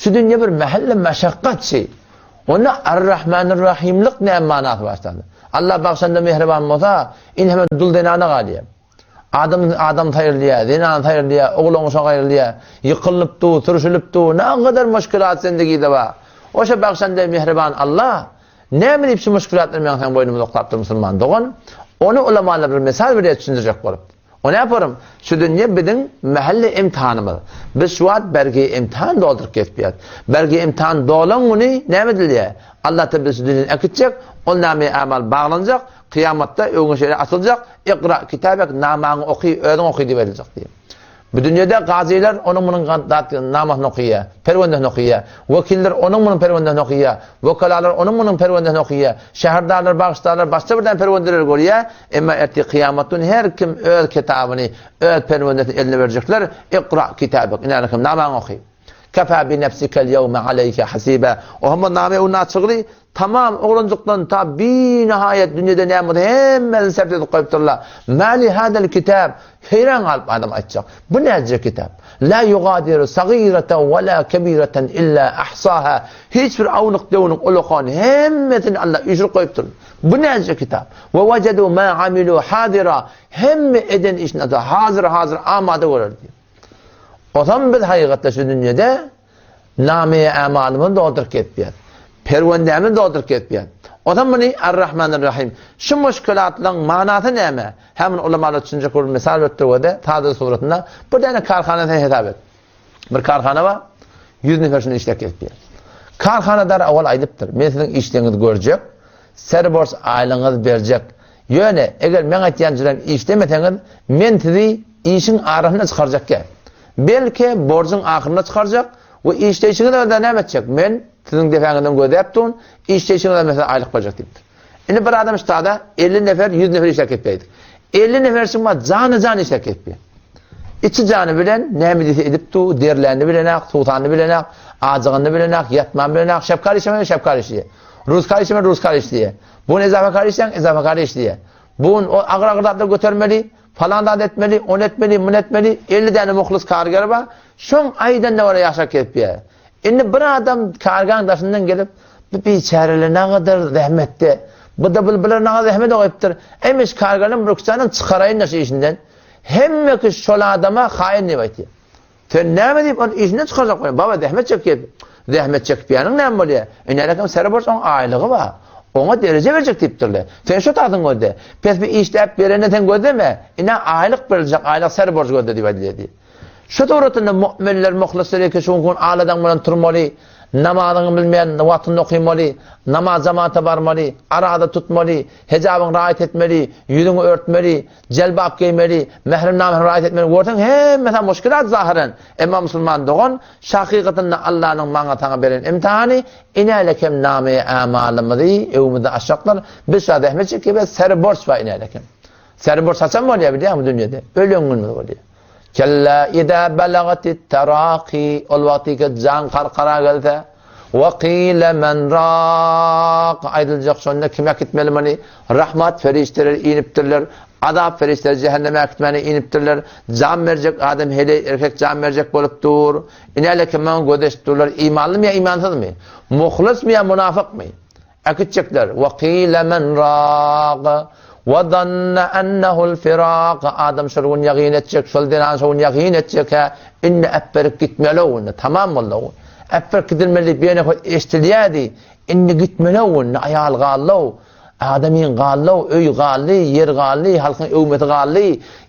Şu dünýe bir mähelle meşakgatçy. Onda Ar-Rahmanir-Rahimlik näme manasy bar şonda? Allah bagşanda mähriban bolsa, indi hem dul zenana galýar. Adam adam saýrylýar, zenan saýrylýar, oglan uşak aýrylýar. Ýykylyp dur, sürşülip dur, nägadar muşkilat zindegide bar. Oşa bagşanda mähriban Allah näme diýip şu muşkilatlary meň seň boýnumyza oklapdyr musulman dogan? Ony ulamalar bir mysal berýär düşündirjek bolup. O näparum? Şu dünýe biziň mähelle imtihanymyz. Biz şu wagt bergi imtihan dolduryp gezipýäs. Bergi imtihan dolan güni näme edilýär? Allah Teala bizi şu dünýeden äkitjek, ol name-i amal baglanjak, kyýamatda öňüňe şeýle açyljak, Ikra kitabek, namaňy oky, özüň oky diýip aýdyljak diýip. Bu dünýede gazylar onuň munuň zat namasyny okaýar, perwendesini okaýar. Wekiller onuň munuň perwendesini okaýar. Wekalalar onuň munuň perwendesini okaýar. Şäherdarlar, bagşdarlar başga bir däne perwendeleri görýär. Emma ertir kyýamat güni her kim öz kitabyny, öz perwendesini eline berjekler. Ikra kitabek, ine kim namaňy oky. Kefa bi nefsikel ýewme aleýke hasibe. Ohamma name öňüne açygly, Tamam oglanjykdan ta binihaýat dünýede näme bolsa hemmesini sert edip goýupdyrlar. Ma li hadal kitab? Heýran galyp adam aýtjak. Bu näce kitap? La yugadiru sagiratan we la kebiratan illa ahsaha. Hiç bir awnuk-döwnük ulakan hemmesini Allah üýşürip goýupdyr. Bu näce kitap? We wejedu ma amilu hadira. Hemme eden işini hazir-hazir amada görer diýip. Ozam biz hakykatda şu dünýede Name-i ämalymyzy dolduryp gezipýäs. Perwendämizi dolduryp gezipýäs. Onsoň muny Ar-Rahmanir-Rahim. Şu muşkilatlaryň manasy näme? Hä muny ulamalar düşünjek bolup mysal beripdir we-de sada suratynda bir däne karhana sen hesap et. Bir karhana bar, 100 nefer şunda işläp gezipýär. Karhanadar owal aýdypdyr, men siziň işleňizi görjek, serborç aýlygyňyzy berjek. Ýöne, eger meň aýtýan jüren işlemeseňiz, men sizi işiň arasynda çykarjak gel. Belki, borjuň ahyrynda çykarjak we işleýşiňize görä näme etjek? Men siziň depäňizden gözläp durun, işleýşiňize görä men size aýlyk berjek diýipdir. Indi bir adam ştada 50 nefer, 100 nefer işläp ketdi. 50 nefer şuňa jany-jan işläp ketdi. Içi jany bilen näme diýse edip dur, derlänini bilenak, suwsanyny bilenak, ajyganyny bilenak, ýatmany bilenak, şepkar işlemeli, şepkar işleýär. Ruskar işlemeli, ruskar işleýär. Bu gün ezafakar işleň, ezafakar işleýär. Bu gün o agyr-agyr zatlar götermeli, Falan zat etmeli, ony etmeli, muny etmeli, 50 däne muhlys karger bar. Şoň aýdanyna görä ýaşap gezipýär. Indi bir adam kargaň daşyndan gelip, bu biçäreler nagadar zähmetde, bu-da bular nagadar zähmet goýupdyr. Emiş karganyň bir ikisini çykaraýyn-da şu işinden. Hemme kişi şol adama haýyn diýip aýtýar. Sen näme diýip ony işinden çykarjak bolýaň? Baba zähmet çekýär. Zähmet çekipýäniň näme bolýar? Ine sere borç oň aýlygy bar. Oňa dereje berjek diýipdirler. Sen şu tazyň gözle. Pes bir işläp berende sen gözleme. Ine aýlyk beriljek, aýlyk sere borç gözle diýip aýdylýar diýip. Şu suratynda mu'minler muhlisler eke şu gün aladan bilen turmaly, namazyňy bilmeýän wagtynda okymaly, namaz jamaata barmaly, arada tutmaly, hejabyňy raýat etmeli, ýüzüňi örtmeli, Jelbap geýmeli, mährem-namährem raýat etmeli görseň hemmesi muşkilat zahyren. Emma musulman dogan, şahykatynda Allanyň maňa saňa beren imtihany, inälekem name-i ämalymyzy öwümizde açjaklar, biz şa zähmet çekýäs, seri borç bar inälekem. Seri borç haçan bolýar bilýäňmi dünýede? Ölen günümiz bolýar. Kella izâ belagatit terâki, ol wagtyky jan karkara gelse, we kile men râk, aýdyljak şonda kim äkitmeli muny? Rahmat perişdeleri inipdirler, azap perişdeleri jähenneme äkitmäne inipdirler, jan berjek adam heleý erkek jan berjek bolup dur. Inäleki maňa göz eşip durlar, imanlymy ýa imansyzmy? Muhlysmy ýa munafykmy? Äkitjekler. Wa qila men raq. Wa zanna ennehul firaq. Adam şol gün ýagyn etjek, şol zenan şol gün ýagyn etjek, hä, indi äpberip gitmeli-ow indi, tamam boldy-ow. Äpberip gidilmeli diýip ýene eşdilýärdi. Indi gitmeli-ow indi, aýal galdy-ow. Adamyň galdy-ow, öý galdy, ýer galdy, halkyň öwmesi galdy,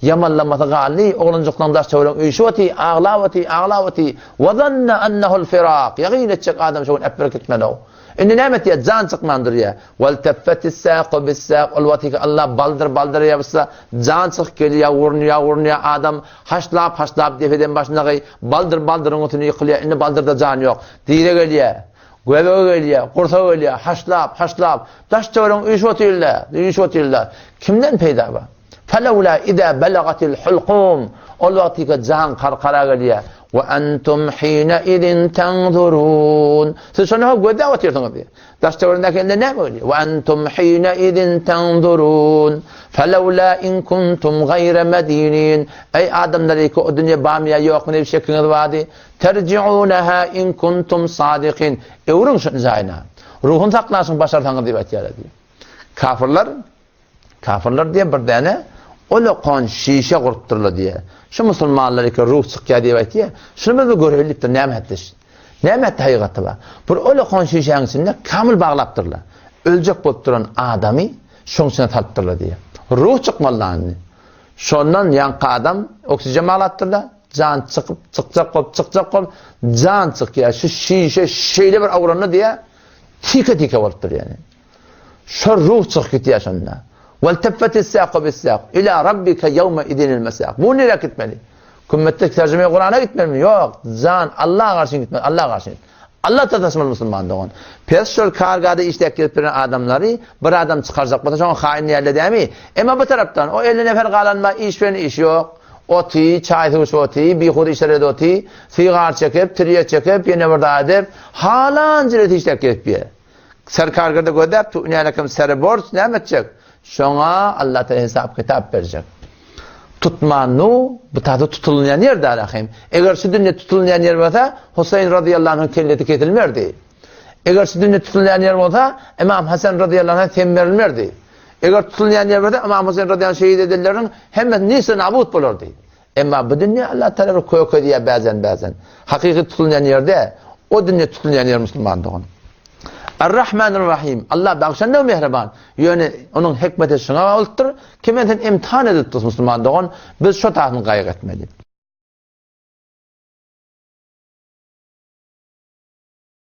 ýamanlamasy galdy, oglanjyklaryň daş-töweregi üýşüp otyr, aglap otyr, aglap otyr. Wa zanna ennehul firaq. Ýagyn etjek adam şol gün äpberip gitmeli-ow. Indi näme etýär? Jan çykman durýar. Welteffetis-saqu bis-saq, ol wagtyky Allah baldyr baldyra ýapyşsa, jan çykyp gelýär, urunýar, urunýar, adam haşlap, haşlap depeden başyna baldyr baldyryň üstüne ýykylýar, indi baldyrda jan ýok. Dire gelýär, göbege gelýär, gursaga gelýär, haşlap, haşlap, daş-töweregi üýşüp otyrlar, üýşüp otyrlar. Kimden peýda bar? Felewla izâ belagatil hulkum, ol wagtyky jan karkara gelýär. We entum hine izin tenzurun. Siz şonda gözläp otyrsyňyz diýýär. Daş töweregindäki elde näme bolýar? We entum hine izin tenzurun. Felawla in kuntum gaýra medinin. Eý adamlar, eý o dünýe barmy ýa ýokmy diýip şekiňiz bardy. Terji'unaha in kuntum sadikin. Öwrüň şuny jaýyna. Ruhuny saklaşyň başarsaňyz diýip aýtýarlar diýip. Kafirler Kafirler diýýär bir däne olakan şişe gurupdyrlar diýýär. Şu musulmanlar eke ruh çykýar diýip aýtýar. Şuny biz bir göreli diýipdir näme hetdi. Näme hetdi hakykaty bar. Bir olakan şişäň içinde kamyl baglapdyrlar. Öljek bolup duran adamy şoň içine salypdyrlar diýýär. Ruh çykmaly da indi. Şondan ýaňky adam oksijen baglapdyrlar. Jan çykyp, çykjak bolup, çykjak bolup, jan çykýar. Şu şişe şeýle bir awranda diýýär, tike-tike bolupdyr ýani. Şo ruh çykyp gitýär şonda. Welteffetis-sâku bis-sâk, ilâ rabbike ýewme idinil mesâk. Bu nirä gitmeli? Kümmetde terjime Kurana gitmelimi? Ýok, jan Allaha garşy gitmeli, Allaha garşy. Allah sataşmaly musulman dogan. Pes şol kargada işläp gelip duran adamlary bir adam çykarjak bolsa şoňa haýyn diýerler dämi? Emma bu tarapdan o 50 nefer galanma iş bilen iş ýok. Oty, çaý suw içip oty, bihuda işler edip oty, sigar çekip, tirýek çekip, ýene bir zat edip, halan jüret işläp gelip ýer. Serkargada gözläp tu ünälekem sere borç näme etjek? Şoňa Allah Teala hesap kitap berjek. Tutmanu bu taýda tutulýan ýer däl ahim. Eger şu dünýe tutulýan ýer bolsa, Huseýn razyýallahu anhuň kellesi kesilmerdi. Eger şu dünýe tutulýan ýer bolsa, Imam Hasan razyýallahu anha sem berilmerdi. Eger tutulýan ýer bolsa, Imam Huseýn razyýallahu anh şehit edilenleriň hemmesi nise nabut bolardy. Emma bu dünýe Allah Teala bir kök edýär bäzen-bäzen. Hakyky tutulýan ýerde o dünýe tutulýan ýer musulman dogan. Ar-Rahmanir-Rahim. Allah bagşan we mähriban. Ýöne onuň hikmeti şuňa bolupdyr, ki men sen imtihan edip dursun musulman dogan, biz şo taýdan gaýgy etmeli.